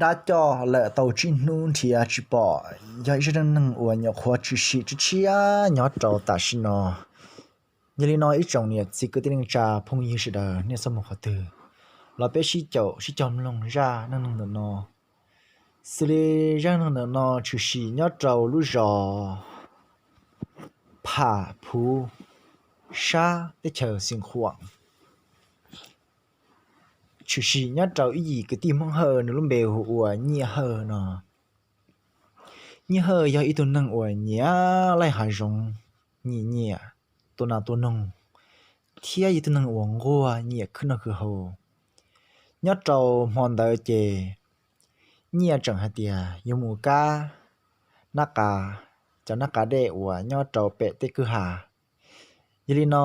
dab coj lawm tau tsib hnub nrhiav tsis pom, yog ib zaj neej neeg uas nyuam qhuav tshwm sim tshiab tshiab nyob rau tam sim no. Yog li no ib tsoom niam txiv kwv tij neej tsa phooj ywg sawv daws, nej txoj mus qhov twg los peb sib caum sib cog mloog zaj neej neeg ntawm no. Xws li zaj neej neeg ntawm no tshwm sim nyob rau lub zos Pham Phuv, sab teb chaws Xeev Khuam. Tshwm sim nyob rau ib yim kwv tij Hmoob Hawj, nws lub npe hu ua Nyiaj Hawj no. Nyiaj Hawj yog ib tug neeg uas nyiam laij hav zoov, nyiam nyiam tua nas tua noog, thiab yog ib tug neeg uas nquag nyiam khwv noj khwv haus. Nyob rau hmo ntawd ces Nyiaj tseem hais tias yuav mus kab nab qa, cov nab qa dej uas nyob rau pem tej kwj ha. Yog li no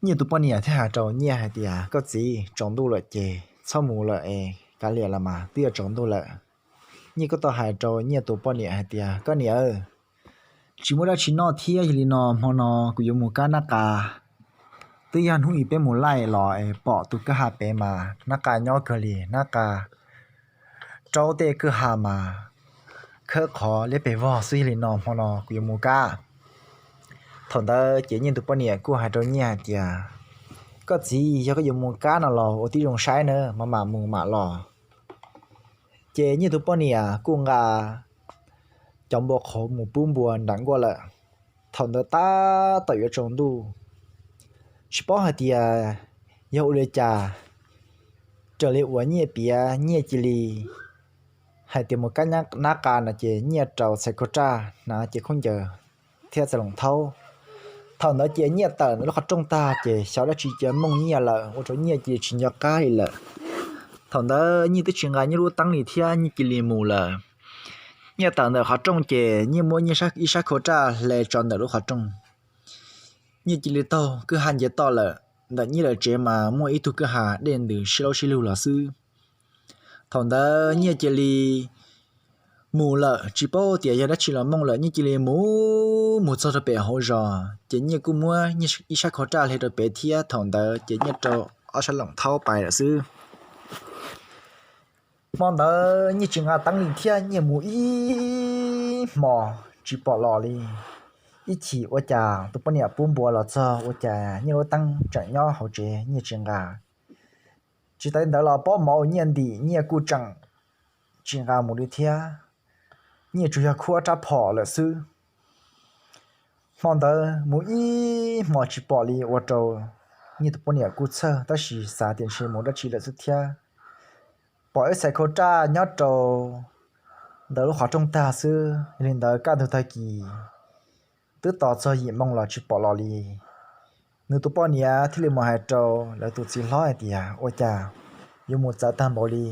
Nyiaj tus poj niam thiaj hais rau Nyiaj hais tias, koj txiv, tsaus ntuj lawm ces txhob mus lawm es kav liam los mas twb yuav tsaus ntuj lawm. Nyiaj kuj tau hais rau Nyiaj tus poj niam hais tias, koj niam, tsis muaj dab tsi noj thiab, yog li no hmo no kuv yuav mus kab nab qa. Twb yog hnub ib peb mus laij los es pom tus kwj ha pem mas nab qa nyob kawg li, nab qa raub tej kwj ha mas khawb qhov liab pes vog xwb, yog li no hmo no kuv yuav mus kab. Thaum ntawd ces Nyiaj tus poj niam kuj hais rau Nyiaj hais tias, koj txiv, yog koj yuav mus kab no los ua tib zoo saib na, mam mam mus mam los. Ces Nyiaj tus poj niam kuj nqa cov npua qhauv mus pub npua nram nkuaj lawm. Thaum ntawd tab tom yuav tsaus ntuj, tsis paub hais tias yog ua li cas, raws li uas Nyiaj piav, Nyiaj cia li hais tias mus kab nab qa no ces Nyiaj rau txhais khau raj, hnav cev khaub ncaws thiab txais loos thaub. Thaum ntawd ces Nyiaj tawm ntawm lub qhov rooj tag ces xyov dab tsi cia mooj Nyiaj lawm, ua rau Nyiaj cia li tsis nco qab li lawm. Thaum ntawd Nyiaj twb tsis nqa Nyiaj lub teeb li thiab, Nyiaj cia li mus lawm. Nyiaj tawm ntawm qhov rooj ces Nyiaj muab Nyiaj ib sab khau raj hle tso ntawm lub qhov rooj. Nyiaj cia li taug kwj ha nce toj lawm. Ntawm Nyiaj lawv tsev mas muaj ib tug kwj ha dej ntws sib laub sib lug los xwb. Thaum ntawd Nyiaj cia li mus lawm, tsis paub tias yog dab tsi los mooj lawm, Nyiaj cia li mus, mus txog rau pem hauv zos ces Nyiaj kuj muab ib sab khau raj hle rau pem thiab. Thaum ntawd ces Nyiaj rau ob sab loos thaub pais lawm xwb. Hmo ntawd Nyiaj tsis nqa teeb li thiab, Nyiaj mus ib hmos tsis pom los li. Ib chim ua cas tus poj niam pub npua los txog ua cas Nyiaj lub teeb tseem nyob hauv tsev, Nyiaj tsis nqa. Tsis tas li ntawd los pob mov uas Nyiaj ntim Nyiaj kuj tseem tsis nqa mus li thiab. Nyiaj tsuas yog khuab rab phom lawm xwb. Hmo ntawd mus ib hmos tsis pom li ua rau Nyiaj tus poj niam kuj txhawj, tab sis xav tias ntshe mus dab tsi lawm xwb thiab. Pom ib txhais khau raj nyob rau ntawm lub qhov rooj tag xwb, yog li ntawd kaj ntug tag kis twb tos txog yim moo los tsis pom los li. Nws tus poj niam thiaj li mus hais rau lawv tus txiv hlob hais tias, ua cas yuav mus txawv tag npaum li?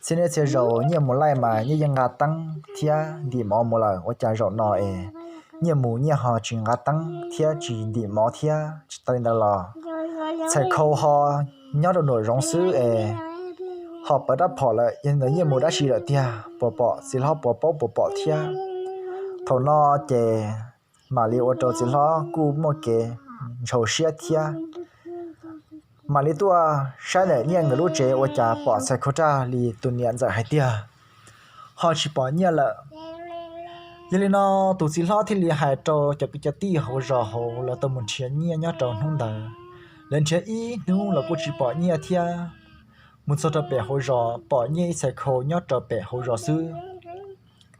Txhia niaj txhia zaus Nyiaj mus laij mas Nyiaj yeej nqa teeb thiab ntim mov mus lawm, ua cas zaum no es Nyiaj mus Nyiaj ho tsis nqa teeb thiab tsis ntim mov thiab? Tsis tas li ntawd los txhais khau ho nyob rau nraum zoov xwb es ho pawv rab phom lawm, yog li ntawd Nyiaj mus dab tsi lawm tiag, puas pom txiv hlob, puas paub puas pom thiab? Thaum no ces mam li ua rau txiv hlob kuj muaj kev ntshau siab thiab. Mam li tuaj saib ntawm Nyiaj nkawd lub tsev ua cas pom txhais khau raj li tus niam ntxawm hais tiag, ho tsis pom Nyiaj lawm. Yog li no tus txiv hlob thiaj li hais rau cov kwv cov tij hauv zos hauv, lawv tau mus nrhiav Nyiaj nyob rau hnub ntawd. Lawv nrhiav ib hnub los kuj tsis pom Nyiaj thiab. Mus txog rau pem hauv zos pom Nyiaj ib txhais khau nyob rau pem hauv zos xwb,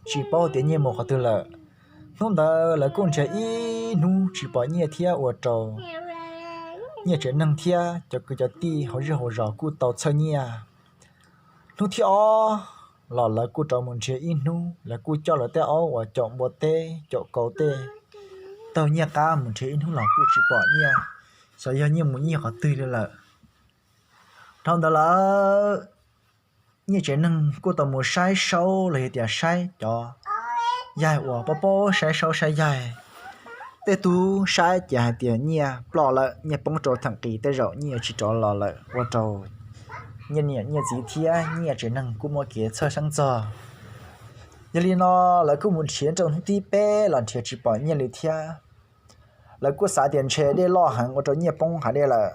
tsis paub tias Nyiaj mus qhov twg lawm. Hnub ntawd lawv kuj nrhiav ib hnub tsis pom Nyiaj thiab ua rau Nyiaj tsev neeg thiab cov kwv cov tij hauv zej hauv zos kuj tau txhawj Nyiaj. Hnub thib ob los lawv kuj rov mus nrhiav ib hnub, lawv kuj coj lawv tej aub uas caum npua teb caum kauv tej taug Nyiaj qab mus nrhiav ib hnub los kuj tsis pom Nyiaj, xyov yog Nyiaj mus Nyiaj qhov twg li lawm. Dhau ntawd lawm, Nyiaj tsev neeg kuj tau mus saib saub los yog tias saib cov yaig uas paub paub saib saub saib yaig. Tej tug saib ces hais tias Nyiaj ploj lawm, Nyiaj poob rau theem qis, tej zaum Nyiaj tsis rov los lawm, ua rau Nyiaj niam Nyiaj txiv thiab Nyiaj tsev neeg kuj muaj kev txhawj xeeb txog. Yog li no lawv kuj mus nrhiav rau hnub thib peb los nrhiav tsis pom Nyiaj li thiab. Lawv kuj xav tias ntshe dej loj heev ua rau Nyiaj poob hav dej lawm.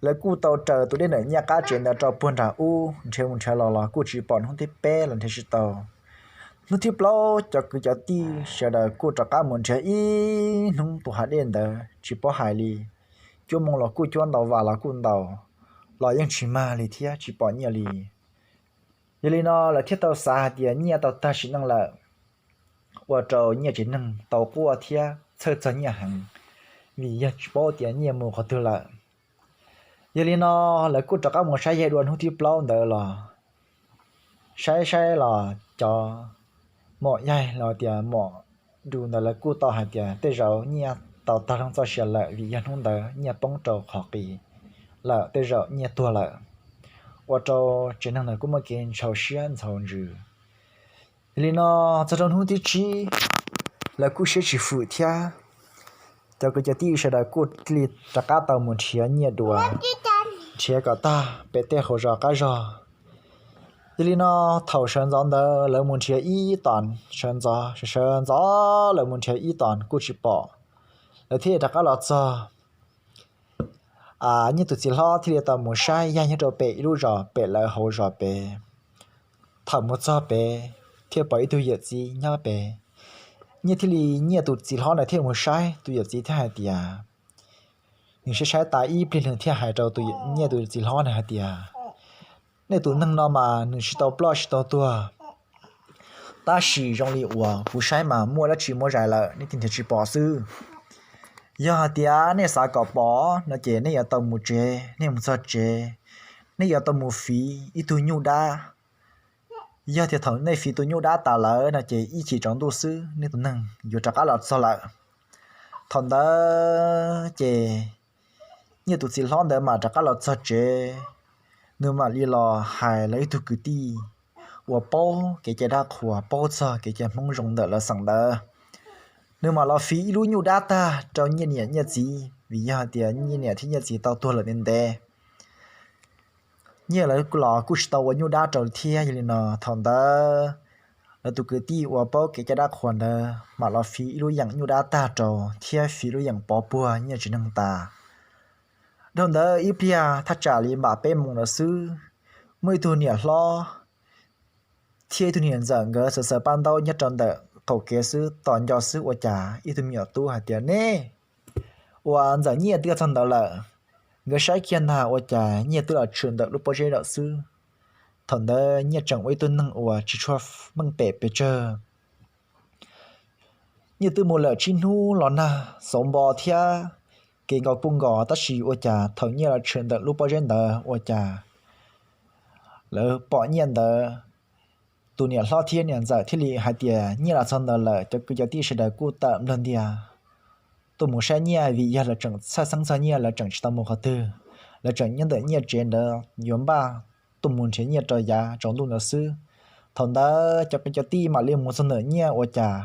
Lawv kuj tau raws tus dej ntawm Nyiaj qab tsev ntawd rau puag nram ub nrhiav mus nrhiav los los kuj tsis pom hnub thib peb los nrhiav tsis tau. Hnub thib plaub cov kwv cov tij sawv daws kuj rov qab mus nrhiav ib hnub tus hav dej ntawd tsis paub hais li. Cuab moo los kuj cuab ntau, vas los kuj ntau, los yeej tsis mag li thiab tsis pom Nyiaj li. Yog li no lawv thiaj tau xav hais tias Nyiaj tau tag sim neej lawm, ua rau Nyiaj tsev neeg tau quaj thiab txhawj txog Nyiaj heev, vim yog tsis paub tias Nyiaj mus qhov twg lawm. Yog li no lawv kuj rov qab mus saib yaig dua hnub thib plaub ntawd los saib saib los cov mom yaig los tias mom du ntawd lawv kuj tau hais tias tej zaum Nyiaj tau tag lub txoj sia lawm, vim yog hnub ntawd Nyiaj poob rau qhov qis lawm, tej zaum Nyiaj tuag lawm, ua rau tsev neeg ntawd kuj muaj kev ntshau siab ntshau ntsws. Yog li no txog rau hnub thib tsib, lawv kuj siab tsis fwm thiab, cov kwv cov tij sawv daws kuj thiaj li rov qab tau mus nrhiav Nyiaj dua, nrhiav kom tag pem tej hauv zos qab zog. Yog li no thaum sawv ntxov ntawd lawv mus nrhiav ib tos, sawv ntxov sawv ntxov lawv mus nrhiav ib tos kuj tsis pom, lawv thiaj li rov qab los txog. Nyiaj tus txiv hlob thiaj li tau mus saib yaig nyob rau pem ib lub zos pem lawv hauv zos pem. Thaum mus txog pem thiaj pom ib tug yawm txiv nyob pem. Nyiaj thiaj li, Nyiaj tus txiv hlob ntawd thiaj mus saib tus yawm txiv thiab hais tias, nws saib saib tas ib pliag nws thiaj hais rau Nyiaj tus txiv hlob ntawd hais tias, nej tus neeg no mas nws tsis tau ploj tsis tau tuag, tab sis zoo li uas kuv saib mas muaj dab tsi muab zais lawm, nej thiaj nrhiav tsis pom xwb. Yog hais tias nej xav kom pom no ces nej yuav tau mus tsev, nej mus txog tsev, nej yuav tau mus fiv ib tug nyuj dab. Yog tias thaum nej fiv tus nyuj dab tas lawm no ces ib chim tsaus ntuj xwb nej tus neeg yuav rov qab los txog lawm. Thaum ntawd ces Nyiaj tus txiv hlob ntawd mam rov qab los txog tsev, nws mam li los hais lawv ib tug kwv tij uas paub kev cai dab qhuas, paub txog kev cai Hmoob zoo ntawm lawv xeem ntawd. Nws mam los fiv ib lub nyuj dab tag rau Nyiaj niam Nyiaj txiv, vim yog hais tias Nyiaj niam thiab Nyiaj txiv tau tuag lawm ntev ntev. Nyiaj lawv los kuj tsis tau ua nyuj dab rau thiab. Yog li no thaum ntawd lawv tus kwv tij uas paub kev cai dab qhuas ntawd mam los fiv ib lub yeem nyuj dab tag rau thiab fiv lub yeem pov puag Nyiaj tsev neeg tas. Dhau ntawd ib pliag thaj tsam li npam peb moos ntawd xwb, muaj ib tug niam hlob thiab ib tug niam ntxawm nkawd xaws xaws paj ntaub nyob rau ntawm qaum kev xwb, tos nco xwb ua cas ib tug me nyuam tub hais tias, nej, uas Ntxawm Nyiaj twb txog ntawd lawm. Nkawd saib kiag ntag ua cas Nyiaj twb los tshwm ntawm lub pob zeb lawm xwb. Thaum ntawd Nyiaj tseem ua ib tug neeg uas tsis tshua meej pem pes tsawg. Nyiaj twb mus lawm tsib hnub los nag xauv npo thiab kev nkos kuj nkos, tab sis ua cas thaum Nyiaj los tshwm ntawm lub pob zeb ntawd ua cas lawv pom Nyiaj ntawd, tus niam hlob thiab niam ntxawm thiaj li hais tias Nyiaj los txog ntawd lawm. Cov kwv cov tij sawv daws kuj tawm nplog ntiag tuaj mus saib Nyiaj, vim yog lawv tseem txhawj xeeb txog Nyiaj, lawv tseem tsis tau mus qhov twg, lawv tseem nyob ntawm Nyiaj tsev ntawd yuav npaj tuaj mus nrhiav Nyiaj rau yav tsaus ntuj ntawd xwb. Thaum ntawd cov kwv cov tij mam li mus txog ntawm Nyiaj ua cas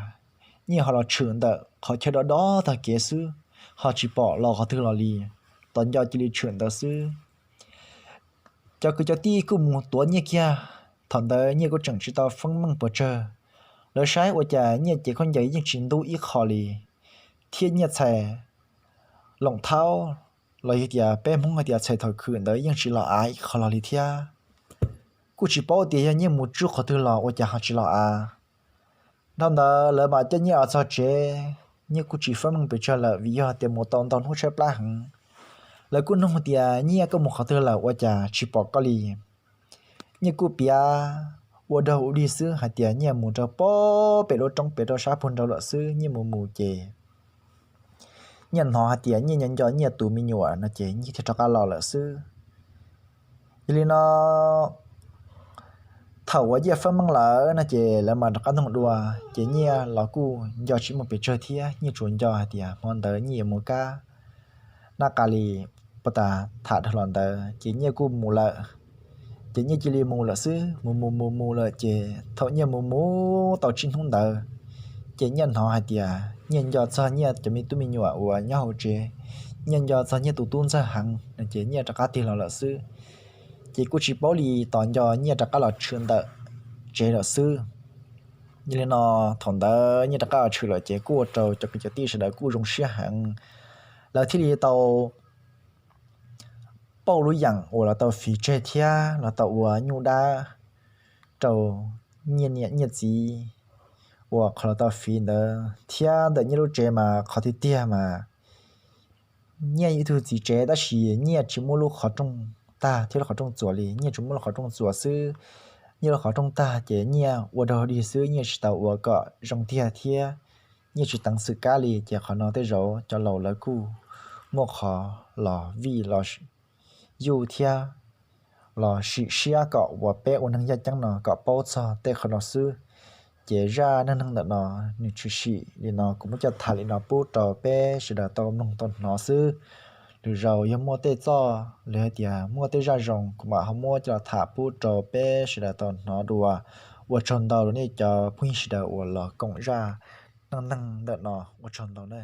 Nyiaj ho los tshwm ntawm qhov chaw dob dob tag kev xwb, ho tsis pom los qhov twg los li, tos nco cia li tshwm ntawd xwb. Cov kwv cov tij kuj mus tuav Nyiaj kiag. Thaum ntawd Nyiaj kuj tseem tsis tau feeb meej puas tsawg. Lawv saib ua cas Nyiaj cev khaub ncaws yeej tsis ntub ib qho li, thiab Nyiaj txhais loos thaub los yog tias peb Hmoob hais tias txhais thaum khwm ntawd yeej tsis los av ib qho los li thiab. Kuj tsis paub tias yog Nyiaj mus tsuj qhov twg los ua cas ho tsis los av. Dhau ntawd lawv mam coj Nyiaj los txog tsev. Nyiaj kuj tsis feeb meej pes tsawg lawm vim yog tias mus tau ntau hnub tshaib plab heev. Lawv kuj nug tias, Nyiaj, koj mus qhov twg lawm ua cas tsis pom koj li? Nyiaj kuj piav ua dog ua dig xwb hais tias Nyiaj mus rau pem lub roob pem rau sab puag nraud lawm xwb. Nyiaj mus mus ces Nyiaj hnov hais tias Nyiaj nco nco Nyiaj tus me nyuam no ces Nyiaj thiaj rov qab los lawm xwb. Yog li no thaum uas Nyiaj feeb meej lawm no ces lawv mam rov qab nug dua, ces Nyiaj los kuj nco tsis muaj pes tsawg thiab. Nyiaj tsuas nco hais tias hmo ntawd Nyiaj yuav mus kab nab qa li puag ta tham dhau los ntawd ces Nyiaj kuj mus lawm. Ces Nyiaj cia li mus lawm xwb, mus mus mus mus lawm ces thaum Nyiaj mus mus tau tsib hnub ntawd ces Nyiaj hnov hais tias Nyiaj nco txog Nyiaj cov me tub me nyuam uas nyob hauv tsev, Nyiaj nco txog Nyiaj tus tub ntxawg heev no ces Nyiaj rov qab tig los lawm xwb. Ces kuj tsis paub li, tos nco Nyiaj rov qab los tshwm ntawm tsev lawm xwb. Yog li no thaum ntawd Nyiaj rov qab los tshwm lawm ces kuj ua rau cov kwv cov tij sawv daws kuj zoo siab heev. Lawv thiaj li tau pauj lub yeem uas los tau fiv tseg thiab los tau ua nyuj dab rau nyiaj niam nyiaj txiv uas qhov los tau fiv ntawd. Thiab ntawm nyiaj lub tsev mas qhov tiag tiag mas nyiaj ib tug txiv tsev tab sis nyiaj tsis muaj lub qhov rooj tag thiab lub qhov rooj txuas li, nyiaj tsuas muaj lub qhov rooj txuas xwb. Nyiaj lub qhov rooj tag ces nyiaj ua dog dig xwb, nyiaj tsis tau ua kom zoo tiag thiab nyiaj tsis teev xwm kab li. Ces qhov no tej zaum cov laus lawv kuj muaj qhov los vij los yuj thiab los sim siab kom uas peb ua neeg yaj ceeb no kom paub txog tej qhov no xwb. Ces zaj neej neeg ntawm no nws tshwm sim li no, kuv muab coj tham li no pub rau peb sawv daws tau mloog tau hnov xwb. Lwm zaus yog muaj tej txoj los hais tias muaj tej zaj zoo kuv mam ho muab coj los tham pub rau peb sawv daws tau hnov dua. Ua tsaug ntau rau nej cov phooj ywg sawv daws uas los koom zaj neej neeg ntawm no, ua tsaug ntau na.